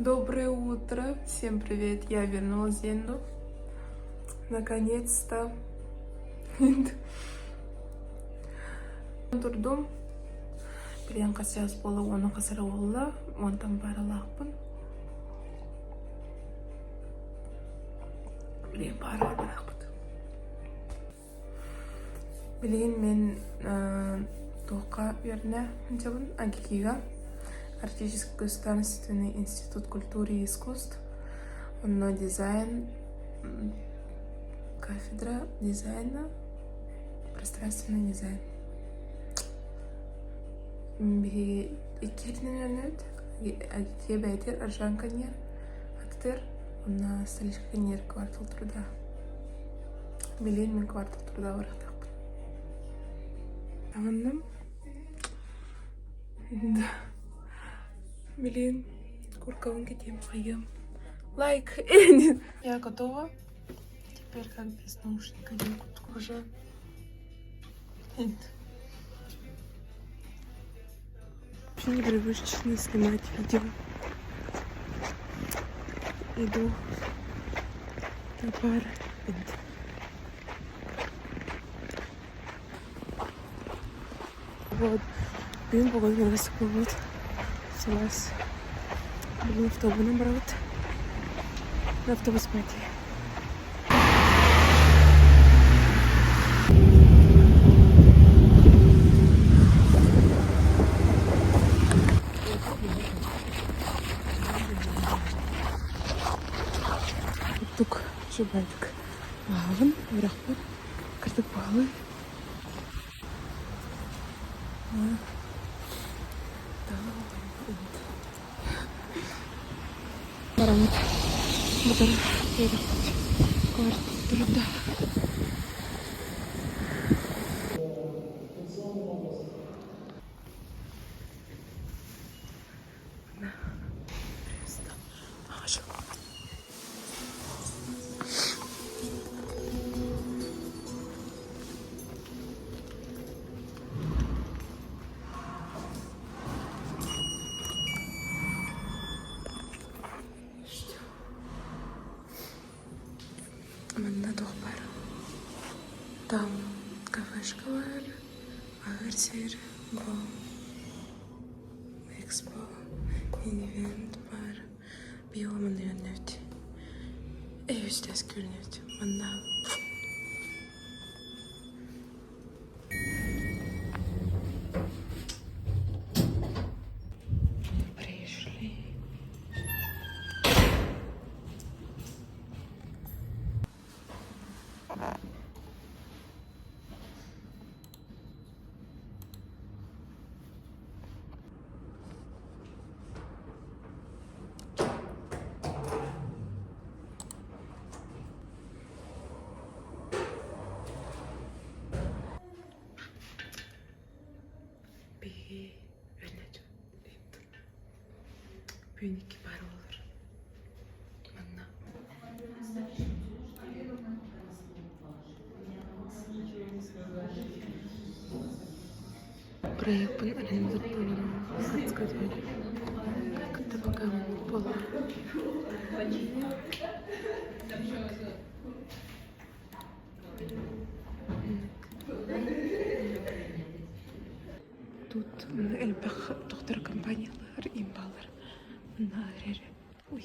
Доброе утро, всем привет, я вернулась в Зенду. Наконец-то. Турдум. Билигин хас чаас буола, уону хас эрэ буолла, уонтан бааралаахпын. Билигин баара барахпыт. Билигин мин туохха үөрэнэ сылдьабын АГИКИга Арктический государственный институт культуры и искусств онно дизайн кафедра дизайна пространственный дизайн Биһиги иккиһитинэн үөрэнэбит АГИКИ бэйэтигэр Аржанка диэн аттыгар уонна Столичка диэн квартал труда Билигин мин квартал труда барыахтаахпын. Таҥынным. Да. Билигин куркабын кэтиэм хайыам. Лайк! Я готова. Теперь как без наушника уже. Вообще непривычно снимать видео. Иду на пар. Вот. Бүгүн погода вот. Сылаас. Бүгүн автобуһунан барабыт. Автобус пойти. Тук шубайдык аһаҕын үрэхпэр кырдык баалы Бараммыт мотор үөрэхпит квартирда. Манна туох баар? Там кафешка баар, аһыыр сир, бу экспо, инвент баар. Биыл манна үөрэнэбит. Өйүстэс көрүнэбит. Манна Пришли. Биһиги Бүгүн икки пара буолар. Манна. Проекпын арендат буолан кытта пока буолла. Тут элбэх доктор компаниялар имбалар мына эрэр ой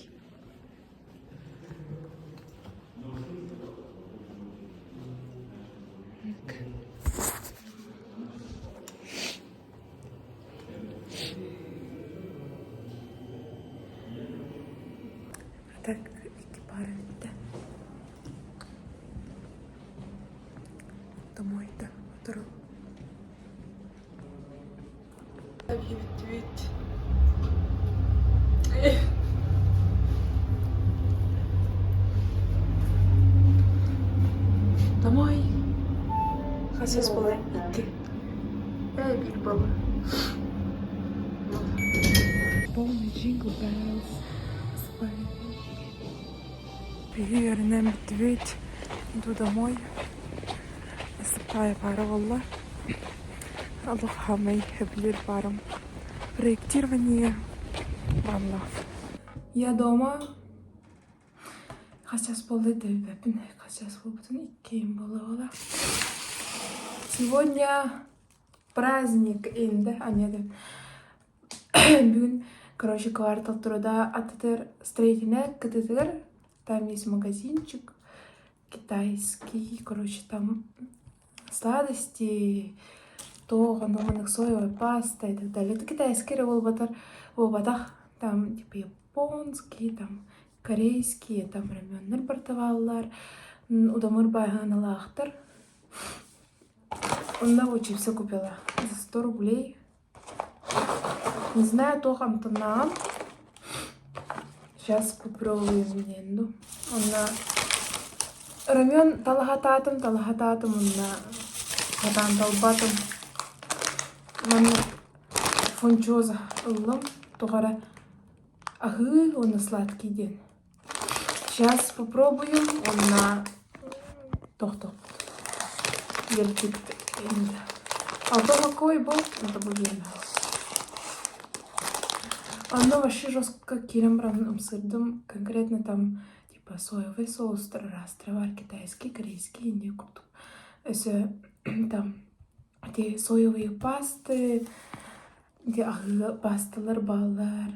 А так икки пара бүттэ. Домой да отыру. Бүттүбүт. Домой. Хасыс буолар икки. Э, биир буолла. Полный jingle bells. Биһиги үөрэнэн бүттүбүт. Иду домой. Насыппая пара буолла. Олох хаамай сөбүлүүр паарым. Проектирование Ванлав. Я дома. Хас час буолла дөйбөппүн. Хас час буолбутун иккиэн буола-буола. Сегодня праздник инде, а нет. Бүгүн, короче, квартал труда аттытыгар строительная кытытыгар там есть магазинчик китайский, короче, там сладости, туох онно соевая паста и так далее. Это китайский эрэ буолбатар буолбатах там типа японский, там корейский, там раменнар продаваллар, удамыр бааһыналаахтар. Онно вот чипсы купила за 100 рублей. Не знаю, туох амтаннаҕын. Сейчас попробуем диэн дуу. Онно рамен талаһатаатым, талаһатаатым уонна сатаан талбатым. Манна фунчоза ыллым. Тоҕо эрэ аһыы уонна сладкий диэн. Сейчас попробуем уонна тохтоппут. Вердикт А то какой был, это был Оно вообще жестко киирэн баран ымсыырдым. Конкретно там типа соевый соус араастара китайский, корейский, индия курдук. Өссө там эти соевые пасты, ити аһыы пасталар бааллар,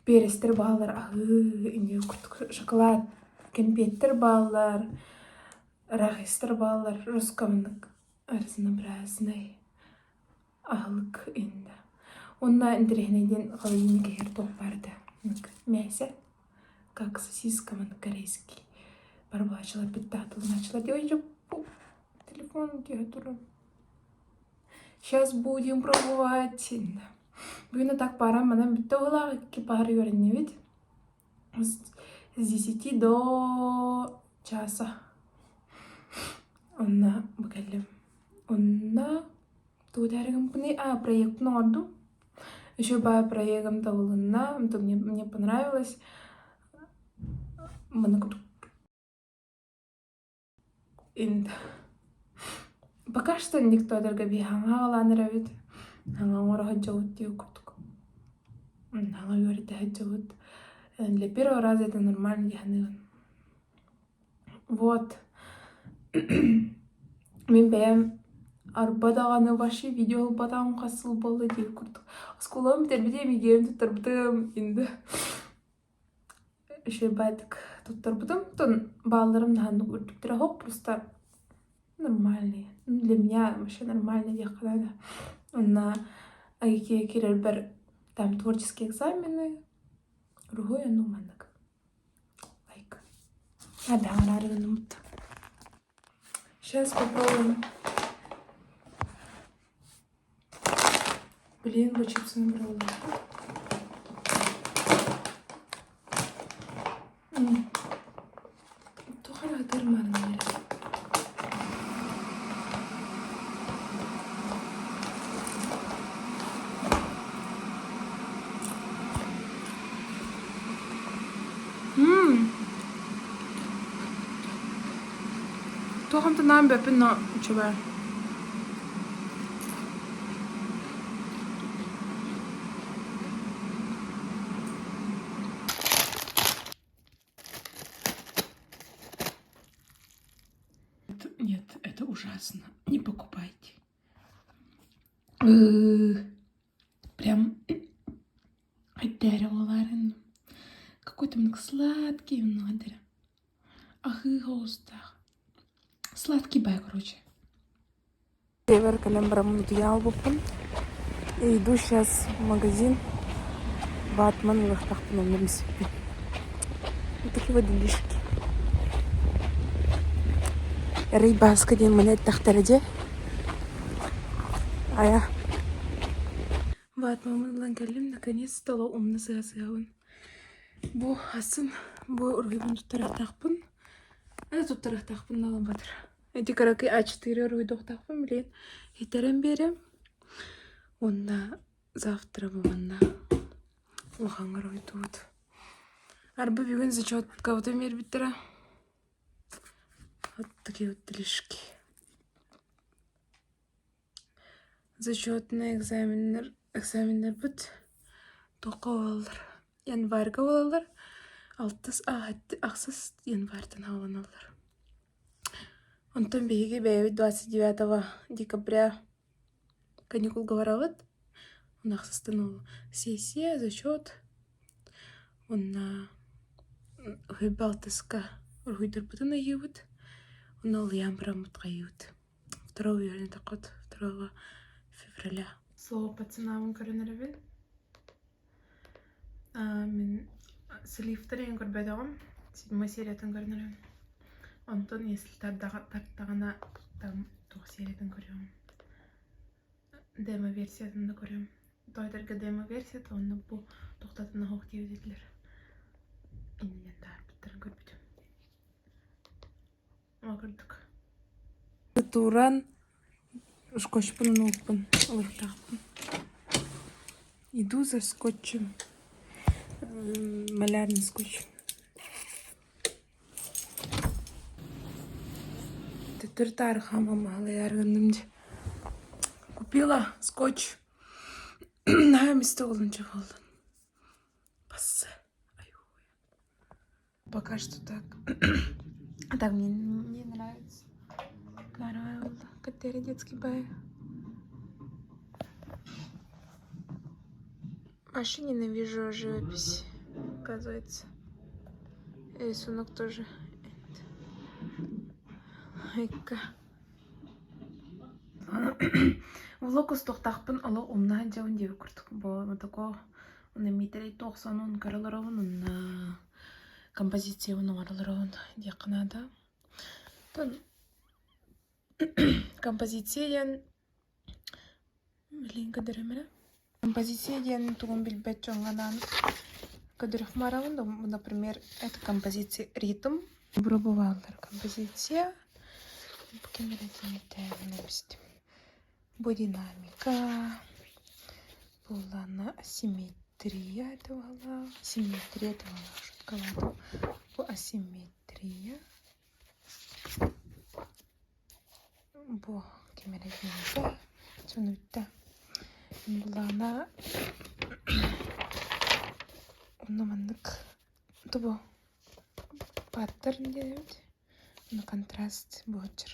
перецтэр бааллар, аһыы индия курдук шоколад, кэмпиэттэр бааллар, арахистар бааллар, русскомнык разнообразнай аһылык иннэ. Уонна интэриэһинэйдиэн холодильник иһэр туох баар этэ мясо, как сосиска маннык корейский. Барбаачылар бүттэ Ой, телефон түһэ турар. Сейчас будем пробовать. Бүгүн так баран манан бүттэ уолаах икки паар үөрэннибит. С 10 до часа. Онно бу кэллим. Онно тугу этээри А, проектын оҥордум. Еще баар проегым табылынна. Мне, мне понравилось. Маны Пока что никто биһаҥа аҕалаан эрэбит. Хаҥа оҥоро сылдьабыт дии курдук. Хаҥа үөрэтэ сылдьабыт. Для первого раза это нормально дии саныыбын. Вот. Мин бэйэм арба даҕаны вообще видео ылбатаҕым хас сыл буолла дии курдук. Оскуолабын бүтэрбитим, игиэм туттарбытым инде. Үчүгэйдик туттарбытым. Оттон баалларым наһаа үрдүктэрэ суох, просто нормальные. Для меня вообще нормально диэххэ наада. Уонна АГИКИ киирэрбэр там творческие экзамены, уруһуй оннук маннык. Лайк. Сейчас попробуем. Блин, бу чипсыны брала. Туох эрэ ытырманым Туох амтанаан бэппин но үчүгэй. Нет, это ужасно. Не покупайте. Прям Какой-то сладкий Аһыы Сладкий бай, короче. Север кэлэн бараммын утуйа албыппын. Иду сейчас в магазин. Ватман ылыахтаахпын онно билсиппин. Вот такие вот делишки. Эрэй Бааска диэн маны эттэхтэрэ дьэ. Айа. Ватмаммын ылан кэллим, наконец-то умна сыа-сыабын. Бу асын, бу уруһуйбун туттарыахтаахпын. Это туттарыахтаахпын налан батыр. Ити кыракый А4 уруһуйдуохтаахпын билигин итэрэн биэрэм. Уонна завтра манна улахаҥҥа уруһуйдуубут. Арба бүгүн зачеткабытын биэрбиттэрэ. Вот такие вот делишки. Зачетный экзаменнар экзаменнарбыт туохха буолаллар? Январьга буолаллар. Алтыс ахсыс январьтан хааланаллар. Онтон биһиги бэйэбит 29 декабря каникулга барабыт. Уонна ахсыстан ол сессия, зачет уонна уһуйба алтыска уруһуйдарбытын ыйыыбыт. Уонна ол ыйаан бараммыт хайыыбыт. Второго үөрэнэтэххит, второго февраля. Слово пацанабын көрөн эрэбин. Мин сливтэр иһин көрбөтөҕүм, седьмой сериятын көрөн эрэбин. Онтон если тартаҕына там туох сериятын көрүөм. Демо-версиятын да көрүөм. Тоойторго демо-версията уонна бу тохтотон оһох диэбит этилэр. Иннинэн таарбыттарын көрбүтүм. Ол курдук. Туран скотчпун уурбун ылыктаахпын. Иду за скотчем. Малярный скотч. Төттөрү-таары хааман маһалайааргынным дии. Купила скотч. Наһаа эмискэ олунча буоллун. Бассы. Пока что так. А так мне не нравится. Который детский бай. Вообще ненавижу живопись, оказывается. И рисунок тоже. Айка. Влог устуохтаахпын олох умна сылдьабын диэбит курдук буолан такого Онно Миитэрэй туох сонун көрө олоробун уонна композициябын оҥоро олоробун диэххэ наада. Оттон композиция диэн билигин көрдөрүм эрэ. Композиция диэн тугун билбэт дьоҥҥо анаан көрдөрүөх баарабын. Например, это композиция ритм. Пробоваллар композиция. Бу кэмэрэ диэн Бу динамика буоллаҕына асимметрия туһалаах, симметрия туһалаах шуткалаатым. Бу асимметрия бу ким эрэ диэбитэ сонуйда. Буоллаҕына онно маннык тубу паттерн диэбит на контраст буочар.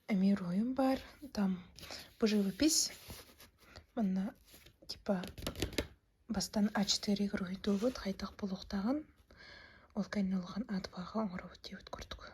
Эмиэ уруһуйум баар, там бу живопись манна типа бастаан А4 уруһуйдуубут хайдах буолуохтааҕын, ол кэннэ улахан А2-ҕа оҥоробут диэбит курдук.